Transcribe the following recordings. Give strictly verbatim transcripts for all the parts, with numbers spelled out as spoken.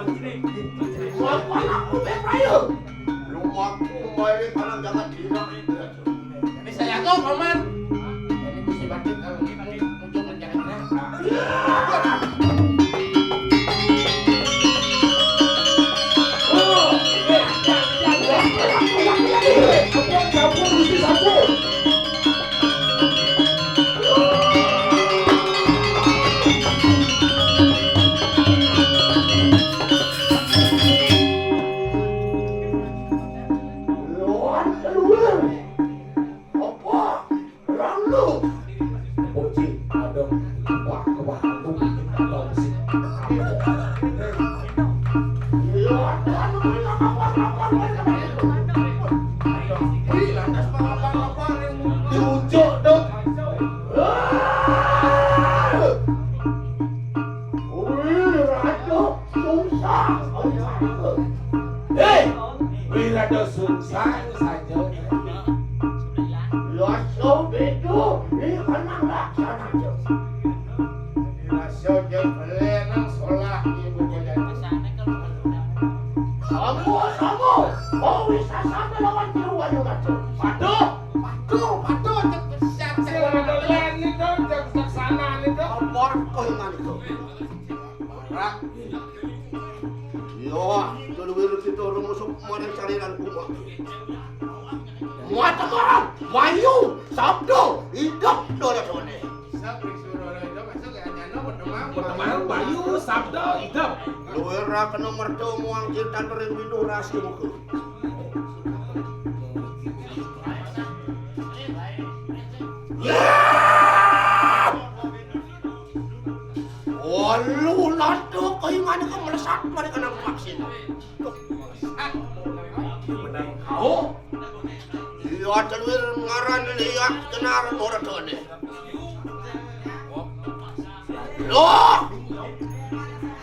Apa aku beraya? Lumaku kembali karena jangan bilang itu. Ini saya tuh, Paman. Ini mesti batik kalau ini batik ujung menjahitnya. Luar keluar. Apa? Lalu. Bocil, aduh, wah, wah, aku bikin kacau sih. Iya, anu, anu, anu, anu, anu, anu, anu. Wih, lantas apa, apa, apa, yang diujuk dong. Ah! Wih, Ratu, susah. Hei, wih, Ratu, susah, saja. Langsung itu, ini menang laksana. Langsung dia beli nang sekolah ibu kota. Kamu, kamu, kau bisa sampai lawan Waduh, waduh. Waduh, waduh, waduh, cek siap, cek. Sing ada lain nih, Dok, cek, cek sana nih, Dok. Apa kok ingan itu? Ora. Yo, dulu wiru kita rumus maring cariran kumat. Muat tekan, mayu, sabda, idep, dora done. Sab ring surara ida masuk ya, nyana pertama. Pertama, mayu, sabda, idep. Luwih ra kena merta muang kirtan ring windu rasi muka. Ya! Walu nata kaingane ka melesat mari kanang vaksin. Melesat. Menang kau. Iya, telur ngaran liak tenar ora done. Loh!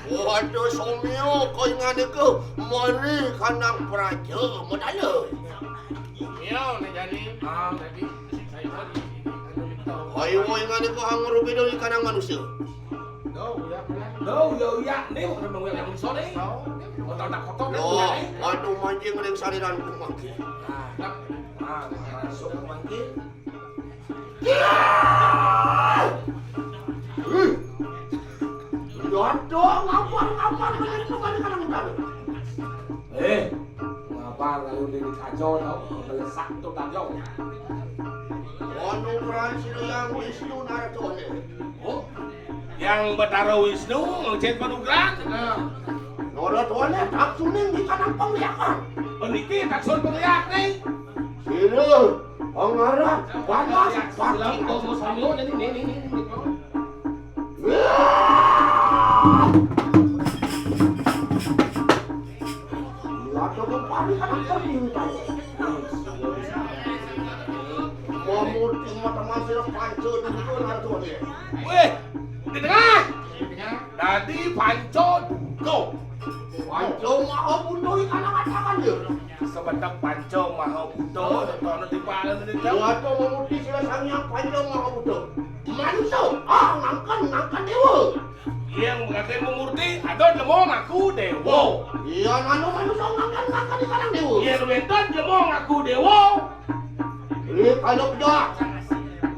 Waduh, somyo, kaingane ka mari kanang praja medale. Iya, ne jani. Ah, tadi saya tadi anu itu. Ayo, ingane ka hang rubeda ikanang manusia. Loh, ya, ya. Loh, ya, ya. Nih, bukan mau yang sore. Kotor tak kotor, kan, Loh, ya, eh? Waduh, mancing ring saliran kumangki. Nah, nah, masuk kumangki. Iya! Ih! Jodoh, ngapar-ngapar, bener tuh, kan, kadang-kadang. Eh, ngapar kalau udah dikacau, tau? Melesak tuh, tacau. Anu, Pran, sino yang Wisnu Nartone. Oh? Yang Betara Wisnu, Cen Panugrah. Nah. Nora tuane tak suning di kanang pengliakan. Peniki tak sun pengliak nih. Sila, pengarah, panas, Silang pati. Bomo Samyo, nih, nih, nih, nih. Wah! Iya, coba pari kanang pengliakan. Mamurti mata masih panco dulu, Nartone. Weh, di tengah. Dadi panca duga. Panca Maha Buddha iki ana katakan ya. Sebentak panca Maha Buddha, ana timpalane. Iya, to memuti sila Sang Hyang Panca Maha Buddha. Manusa, ah, ngangken, ngangken dewa. Yang berkata memurti, ada nemu ngaku dewa. Iya, nanu manusa ngangken, ngangken di kadang dewa. Yang wénten nemu ngaku dewa. Eh, kalau pejahat.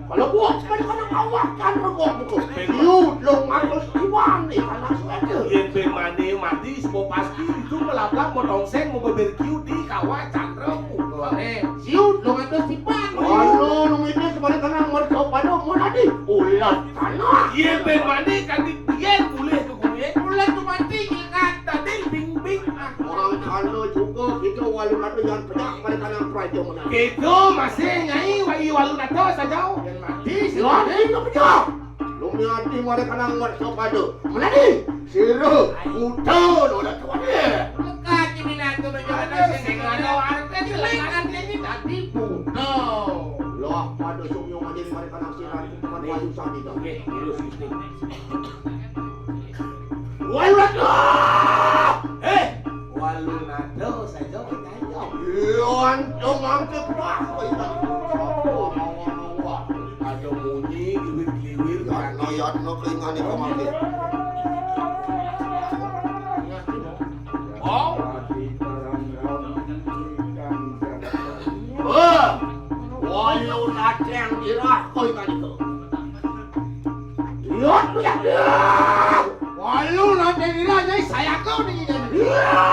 Kalau buat sebenarnya kawah kan rengok buku. Yud, lo ngatus iwan, eh, anak sepeda. Yen pemane mati, semua pasti itu melabrak, mau tongseng, mau beberkiu di kawah cakra buku. Eh, siut, lo ngatus iwan. Kalau lo itu sebenarnya kena mereka pada mau tadi. Ulat tanah. Yen pemane kan di, yen boleh ke gue. Ulat tu mati, ingat tadi, bing-bing. Wong kana juga kita walu nata yang pedak mereka yang praja menang. Kita masih nyai wai walu nata saja. Yang mati, yang mati itu pedak. Lumi ati mereka nang mereka pada. Melani, sira, buta, lo dah tuan ya. Lekat ini nata menjaga sing ada warga di lain artinya tadi buta. Lah, pada sumyong aja mereka nang sira, bukan wayu sami dah. Oke, terus, terus. Walu nada! Eh, walu nada saja percaya. Iya, antum mangke puas kok ikan. Ada munyi, liwir-liwir. Yatno, yatno, keringane kok mangke. Oh. Wah, walu nada yang dirah kok ikan itu. Iya, iya, iya. Walu nanti dina, jadi saya kau nih, jadi. Iya.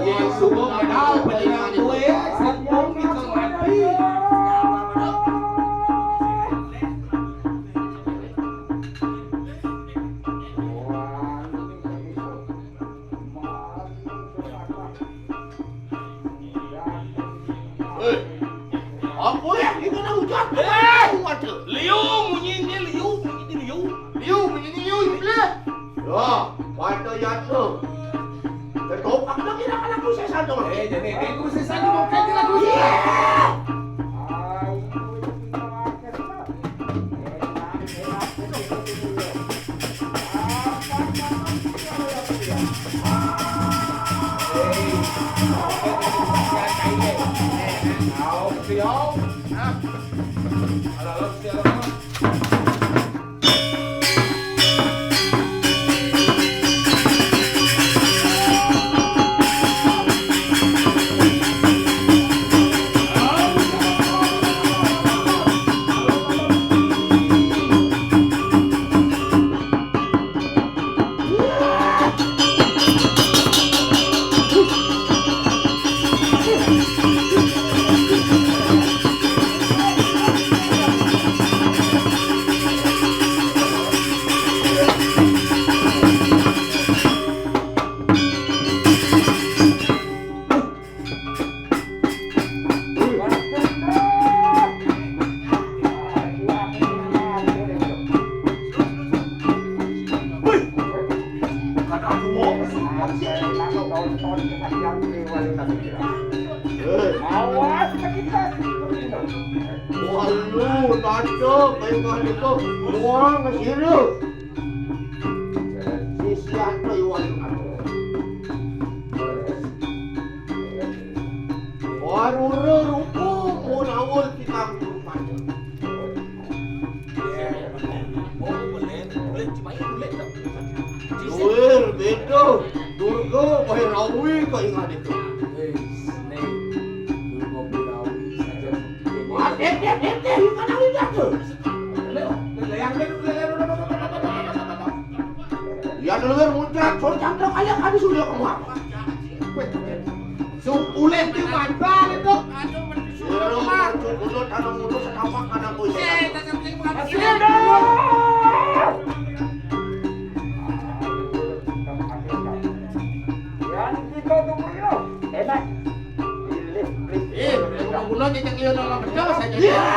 Yang suka modal, pendengar gue, sempung kita mati. Eh, apa ya? Ini kena hujan. Eh, waduh. Liu, munyi ini liu, munyi ini liu. Liu, munyi ini liu, liu, liu. Ya, pada jatuh. Ketoprak lagi nak anak lu saya satu. Eh, jadi ini aku saya satu mau kayak gila dulu. Iya. Awas kita. Walu, nado, kayak mana itu? Buang ke sini. Sisian tuh iwan nado. Baru rupa mau nawal kita. Luwir, beda. Durga, Bhairawi, kau ingat itu. Wis, nih. Durga Bhairawi saja. Wah, dek, dek, dek, dek, lu kan tahu jago. Leo, leo, yang bener, leo, leo, leo, leo, leo, leo, leo. Ya, dulu, Lir, muncrat, soal cangkruk aja, kan sudah kamu apa? Weh, sung ulet di mata itu. Suruh, suruh, tanam mutu setapak, tanam kuis. Yang kita tuh pergi, loh. Enak. Pilih, pilih. Eh, guna cecek liur dalam pecah saja. Iya.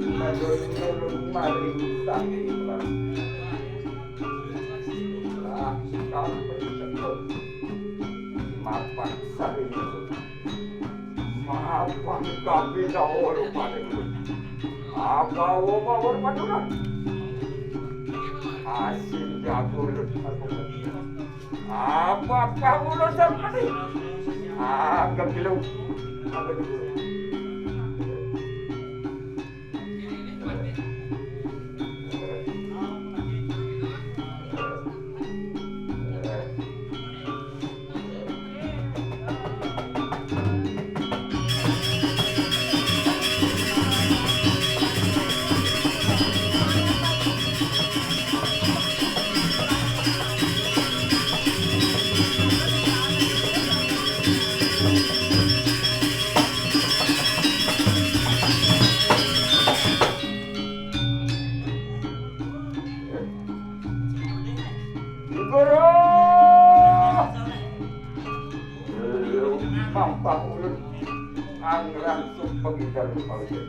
Tumeron-tumeron maring Sang Hyang Widi. Lah, sekarang bersyukur. Mapan saring. Mapan kami dawuh paring. Agawa mawon paturan. Asin jago lut. Apa kawula sampeyan? Agak dulu. Agak dulu. Guru! Mampah ulun angrangsung pengidar pangidar.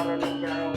Indonesia